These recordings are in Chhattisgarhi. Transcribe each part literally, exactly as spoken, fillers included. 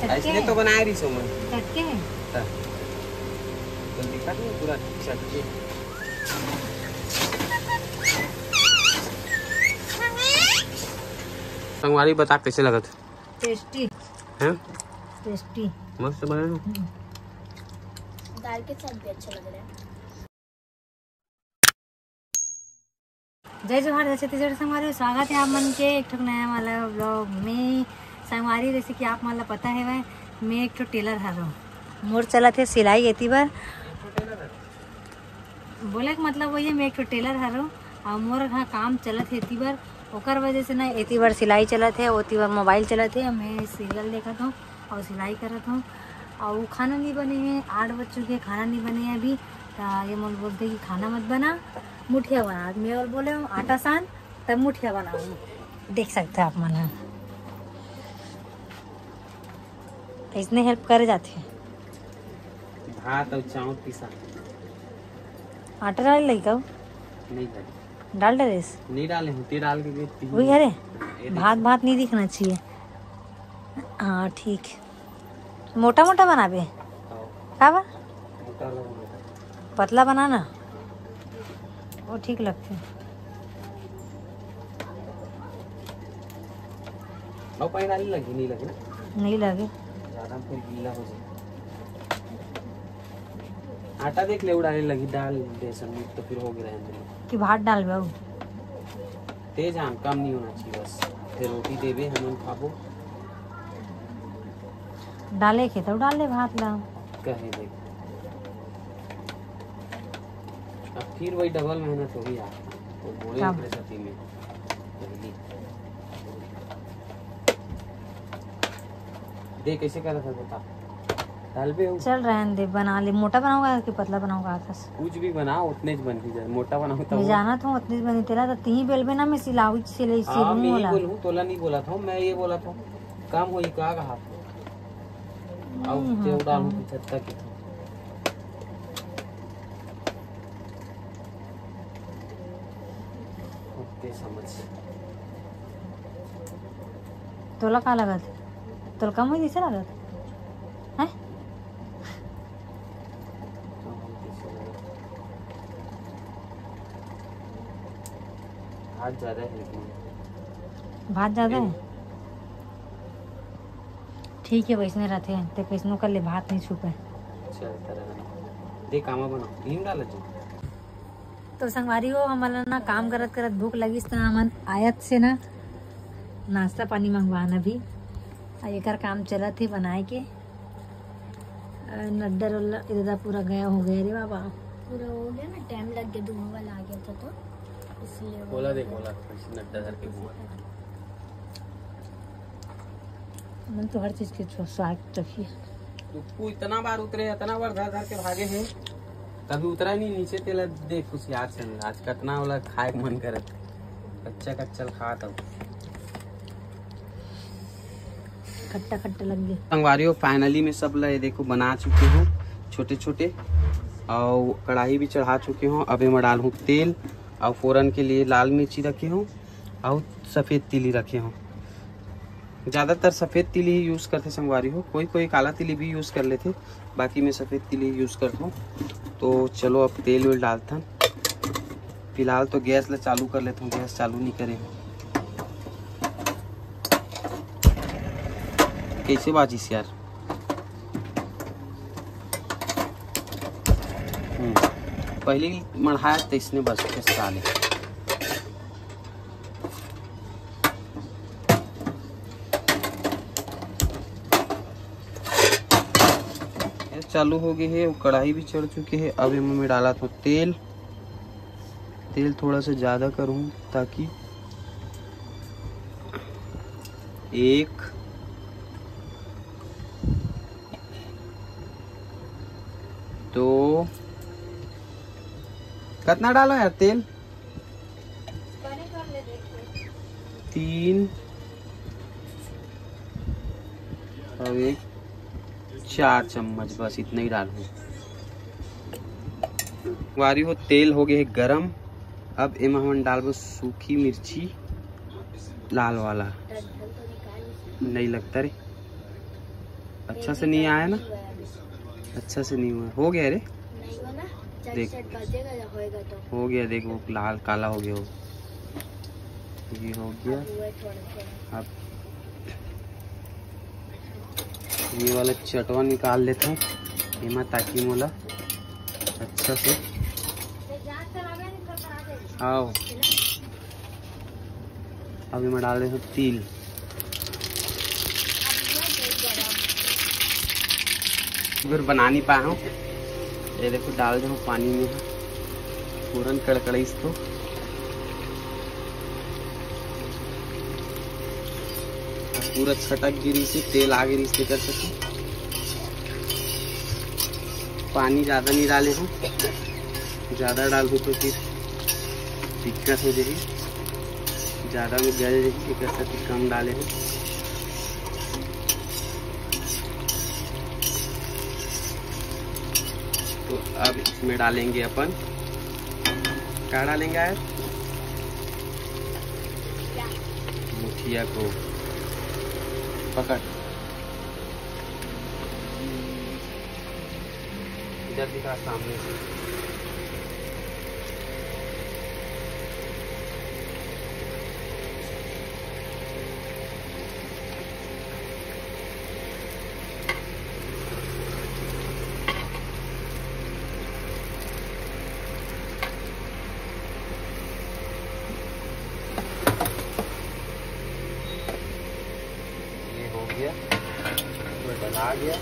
ऐसने तो बनाए रही सो मैं। चटके? हाँ। तो दिखा दो पूरा चटके। संगवारी बता कैसे लगत? टेस्टी। हैं? टेस्टी। मस्त बने ना? हम्म। दाल के साथ भी अच्छा लग रहा है। जय जोहार, जय छत्तीसगढ़ संगवारी, स्वागत है आप मन के एक ठो नया वाला व्लॉग में। संगवारी, जैसे कि आप मन ला पता है, मैं एक ठो टेलर हरो, मोर चलत है सिलाई एती बर। बोले के मतलब वही है, मैं एक ठो टेलर हरो और मोर हा काम चलत है एती बर, ओकर वजह से ना एती बर सिलाई चलत है, ओती बर मोबाइल चलत है, मैं सीरियल देखत हूँ और सिलाई करत हूँ। और खाना नहीं बने है, आठ बज चुके, खाना नहीं बने है अभी। तो ये मोल बोलते कि खाना मत बना, मुठिया बना। मैं और बोले हूँ आटा सान, तब मुठिया बनाऊँ। देख सकते हैं आप मन ह। इसने हेल्प करे जाते हैं। भात और चावल पिसा। आटा डाल लई का? नहीं भाई। डाल डरेस? नहीं डाले हूँ, ते डाल के देती हूँ। वही अरे, ये देखो। भात भात नहीं दिखना चाहिए। हाँ, ठीक। मोटा मोटा बनाबे? हाँ। का बा? मोटा वाला बनाबे। पतला बनाना, वो ठीक लगते। और पानी डालने लगी, नहीं लगे ना? नहीं लगे। ज़्यादा फिर गीला हो जाए। आटा देख ले, उड़ाने लगी, डाल दे सब, तो फिर हो गया है। कि भात डाल बाबू। तेज आम, कम नहीं होना चाहिए बस। फिर रोटी देबे, हमन खाबो। डाले के तो डाल दे भात ला। कहे देख। अब फिर वही डबल मेहनत होगी यार। तो बोले का? अपने साथी में। पहली। दे, कैसे करत हस बता। डालबे हो? चल रहन दे, बना ले। मोटा बनाऊंगा कि पतला बनाऊंगा आकाश? कुछ भी बनाओ, उतने ज बन ही जाए। मोटा बनाओ तो मैं वो जानत हूँ, उतने ज बनी। तेला तो तीन बेलबे ना, मैं सिलाऊ से ले हाँ, सिलूं मैं ही वाला। बोलूँ, तोला नहीं बोला था, मैं ये बोला था। काम होई का कहा था? अब हम्म, तेल हाँ, डालूं हाँ। कि छत्ता की। ओके, समझ। तोला का लगत? तोला कम होई जैसे लगत? हैं? भात ज्यादा है लेकिन। भात ज्यादा है? ठीक है, वैसने रहते हैं, ते कैसनो कर ले, भात नहीं छुपे। चल, तरह नहीं। दे, कामा बनाओ, नीम डाल जी। तो संगवारी हो, हमन ला ना काम करत करत भूख लगिस, त हमन आयत से ना नाश्ता पानी मंगवान अभी। आ एकर काम चलत हे बनाए के। आ, नड्डा रोला इधर पूरा गया हो गया रे बाबा। पूरा हो गया ना, टाइम लग गया, धुआं वाला आ गया था तो इसलिए वो बोला हो दे, गया। बोला, कैसे नड्डा धर के बोला। मन तो हर चीज के छो-, स्वाद चखी। तू इतना बार उतरे, इतना बार धर धर के भागे है, कभी उतरा नहीं नीचे। तेला देख कुछ याद से नहीं। आज कतना वाला खाए के मन करत, कच्चा कच्चा खात हूँ। खट्टा खट्टा लग गया। संगवारी हो, finally में सब ला ये देखो बना चुके हो छोटे छोटे, और कढ़ाई भी चढ़ा चुके हो। अब एमा डालहूँ तेल, और फोरन के लिए लाल मिर्ची रखे हो, और सफेद तिली रखे हो। ज़्यादातर सफेद तिली ही use करते संगवारी हो, कोई कोई काला तिली भी use कर लेते, बाकी मैं सफेद तिली use करता हूँ। तो चलो अब तेल वेल डालथन। फिलहाल तो गैस ला चालू कर लेता हूँ, गैस चालू नहीं करे। कैसे बाजिस यार? हम्म, पहली मढ़ाया तो इसने बस खिसका ले। ये चालू हो गई है, वो कढ़ाई भी चढ़ चुकी है। अब इनमें मैं डाला था तेल, तेल थोड़ा सा ज़्यादा करूँ ताकि एक, दो, कितना डालो यार तेल? तीन और एक, चार चम्मच, बस इतना ही डालूँ। वारी हो, तेल हो गए है गरम। अब एमा हमन डालबो सूखी मिर्ची, लाल वाला नहीं लगता रे। अच्छा से नहीं आया ना? अच्छा से नहीं हुआ, हो गया रे। नहीं हुआ ना? चट देख। चट बजेगा या होएगा तो। हो गया, देख वो लाल काला हो गया हो। ये हो गया। अब हुआ है थोड़ा थोड़ा। अब ये वाला चटवा निकाल लेता हूँ एमा, ताकि मोला अच्छा से आओ। अब एमा डाल देता हूँ तिल। फिर बना नहीं पाया हूँ। ये देखो, डाल दे पानी में, पूरन कड़कड़ाइस तो। पूरा छटक गिरी से, तेल आ गिरी से कर सके। पानी ज़्यादा नहीं डाले हूँ, ज़्यादा डालूँ तो फिर दिक्कत हो जाएगी, ज़्यादा में गल जाएगी, एक ऐसा कि कम डाले हूँ। तो अब इसमें डालेंगे अपन, क्या डालेंगे आज? मुठिया को पकड़, इधर दिखा सामने से। ये हो गया, ये डला गया।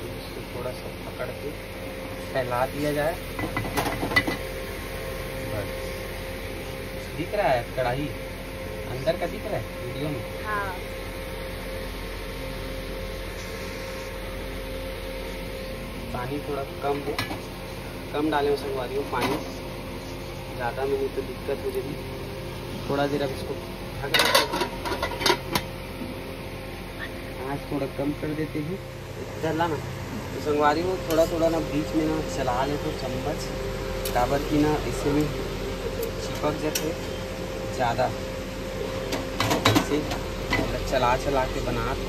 इसको थोड़ा सा पकड़ के फैला दिया जाए। बस, दिख रहा है कढ़ाई अंदर का, दिख रहा है वीडियो में। हाँ। पानी थोड़ा कम हो, कम डाले हो संगवारी हो पानी, ज़्यादा में नहीं तो दिक्कत हो जाएगी। थोड़ा देर अब इसको ढक देते हैं, आँच थोड़ा कम कर देते हैं। इधर ला ना। तो संगवारी हो, थोड़ा थोड़ा ना बीच में ना चला ले तो चम्मच, काबर की ना इसे में चिपक जाते ज़्यादा। इसे मतलब चला चला के बना तो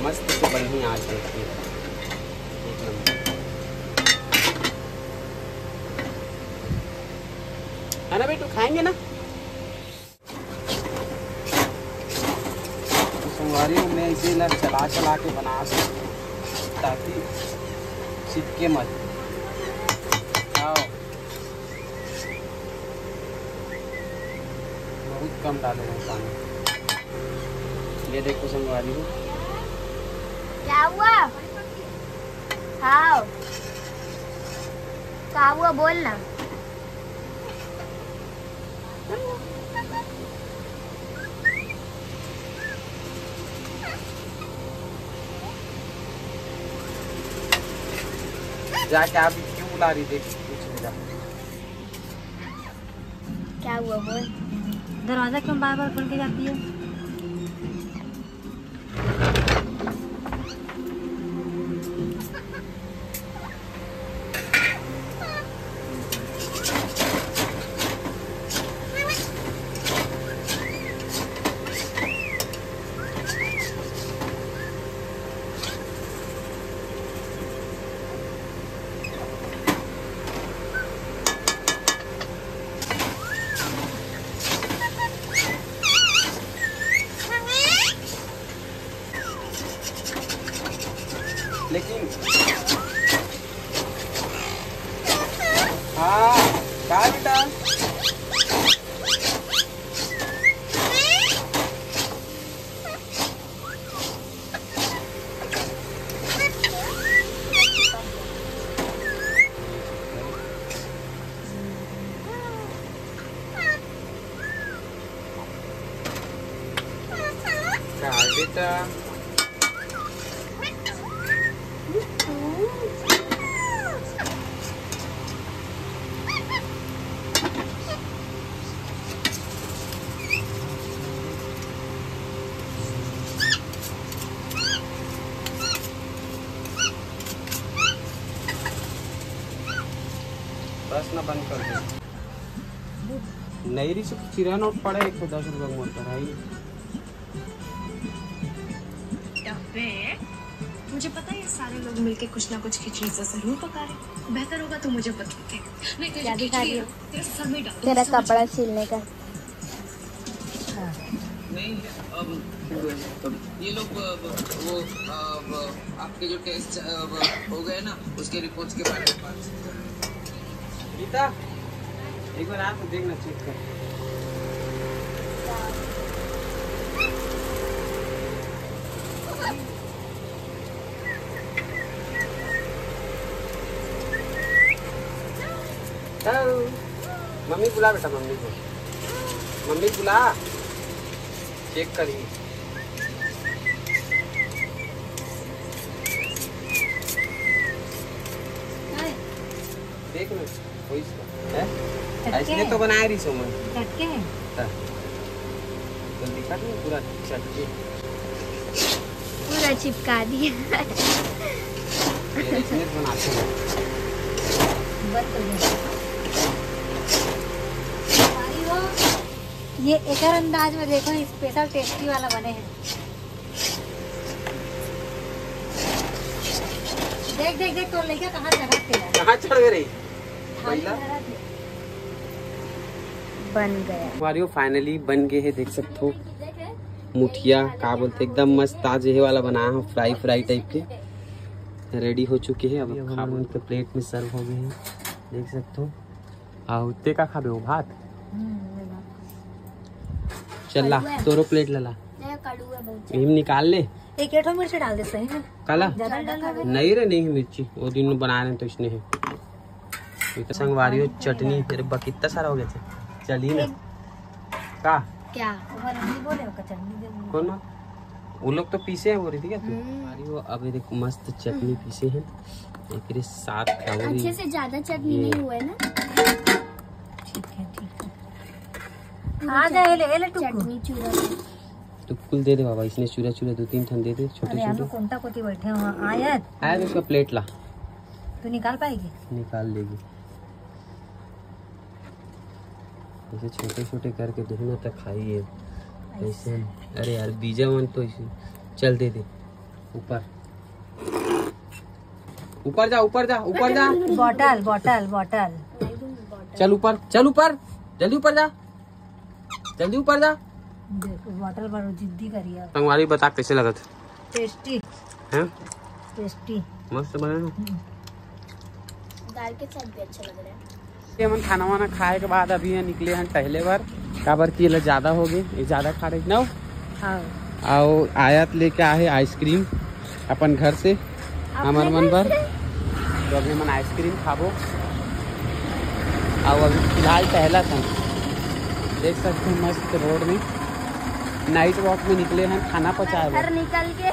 मस्त से बढ़िया आ जाती है, एक नंबर। है ना बेटू, खाएंगे ना? तो संगवारी हो, मैं इसे ना चला चला के बना सकूँ ताकि चिपके मत। आओ, बहुत कम डाले हैं पानी। ये देखो संगवारी हो। क्या हुआ? हाँ, क्या हुआ, बोल ना। जाके आप क्यों बुला रही, देख, पूछ ले जा। क्या हुआ, बोल। दरवाजा क्यों बार बार खोल के जाती है? लेकिन हाँ, का बेटा? का बेटा? बस ना, बंद कर दे। नहीं रही, सिर्फ चिरा नोट पड़े एक सौ दस रुपये मोर कर, है। मुझे पता है ये सारे लोग मिलके कुछ ना कुछ खिचड़ी सा जरूर पका रहे। बेहतर होगा तो मुझे बता दे। नहीं, तेरे क्या जो दिखा रही खिचड़ी है, हो? तेरे सर में डाल दूँ, तेरा समझ कपड़ा गई? सिलने का। नहीं, अब, अब ये लोग, अब वो, अब आपके जो टेस्ट, अब हो गए ना, उसके रिपोर्ट्स के बारे में बात करते हैं। गीता, एक बार आ तो देखना, चेक कर। चल, मम्मी बुला बेटा, मम्मी को, मम्मी बुला, चेक करी। देख ना, कोई इसका है? चटके ऐसने हैं। तो बनाए रही सो मैं। चटके हैं। हाँ। तो दिखा नहीं पूरा चटके। पूरा चिपका दिया। ये इसमें बनाते हैं। बंद हो गया। भाई वो, ये एकर अंदाज में देखो, स्पेशल टेस्टी वाला बने हैं। देख, देख, देख, तोर लइका कहाँ चढ़त हे। कहाँ चढ़ गए रही? थाली पहिला? भरत हे। बन गया। संगवारी हो, finally बन गए हैं, देख सकते हो। मुठिया, का बोलते, एकदम मस्त आज ये वाला बनाया है, फ्राई, फ्राई टाइप के। रेडी हो चुके हैं, अब ये खाबो। हमन के प्लेट में सर्व हो गए हैं, देख सकते हो। आओ, ते का खाबे, वो भात? हम्म, ये भात। चल ला, कड़ुआ है। तोरो प्लेट ला ला। नहीं, कड़ुआ है बहुत ज्यादा। इम निकाल ले। एक, एक ठो मिर्ची डाल दे, सही में। काला? ज्यादा डाल दे। नहीं रे, नहीं मिर्ची, वो दिन बना रहे हैं तो इसने है। ये तो संगवारी हो, चटनी, अरे बा, कितना सारा हो गया था। चलिए ना। एक का? क्या? तुम्हारे नहीं बोले, ओकर चटनी दे दो। कौन? वो लोग तो पीसे हैं, बोल रही थी क्या तू? हम्म। अरे वो, अब ये देख, मस्त चटनी पीसे हैं, एकरे साथ खाओ। अच्छे से ज्यादा चटनी ये नहीं हुआ है ना? ठीक है, ठीक है। आ जा, ये ले, ये ले टुकु। चटनी चूरा। टुकुल दे दे बाबा, इसने चूरा चूरा दो तीन ठन दे दे, छोटे अरे, हम छोटे। लोग कोणता कोती बैठे हैं, वहाँ आयत। आयत, उसका प्लेट ला। तू निकाल पाएगी? निकाल लेगी। ऐसे छोटे छोटे करके देखना तक खाइए। ऐसे। अरे यार, बीजा मन तो ऐसे। चल, दे दे। ऊपर, ऊपर जा, ऊपर जा, ऊपर जा। Bottle, bottle, bottle. चल ऊपर, चल ऊपर, जल्दी ऊपर जा, जल्दी ऊपर जा। देख, बॉटल पर जिद्दी करिए। संगवारी, बता कैसे लगत? टेस्टी। हैं? टेस्टी। मस्त बने ना? हम्म। दाल के साथ भी अच्छा लग रहा है। ये हमन खाना वाना खाए के बाद अभी यहाँ निकले हैं टहले बर, काबर कि ये ला ज्यादा हो गए, ये ज्यादा खा रही ना। हाँ। आओ, आयत लेके आए आइसक्रीम अपन घर से, अपने हमर मन घर बर। से? तो अभी हमन आइसक्रीम खाबो। आओ, अभी फिलहाल टहला था, देख सकते हैं मस्त रोड में नाइट वॉक में निकले हैं खाना पचाए बर। घर निकल के।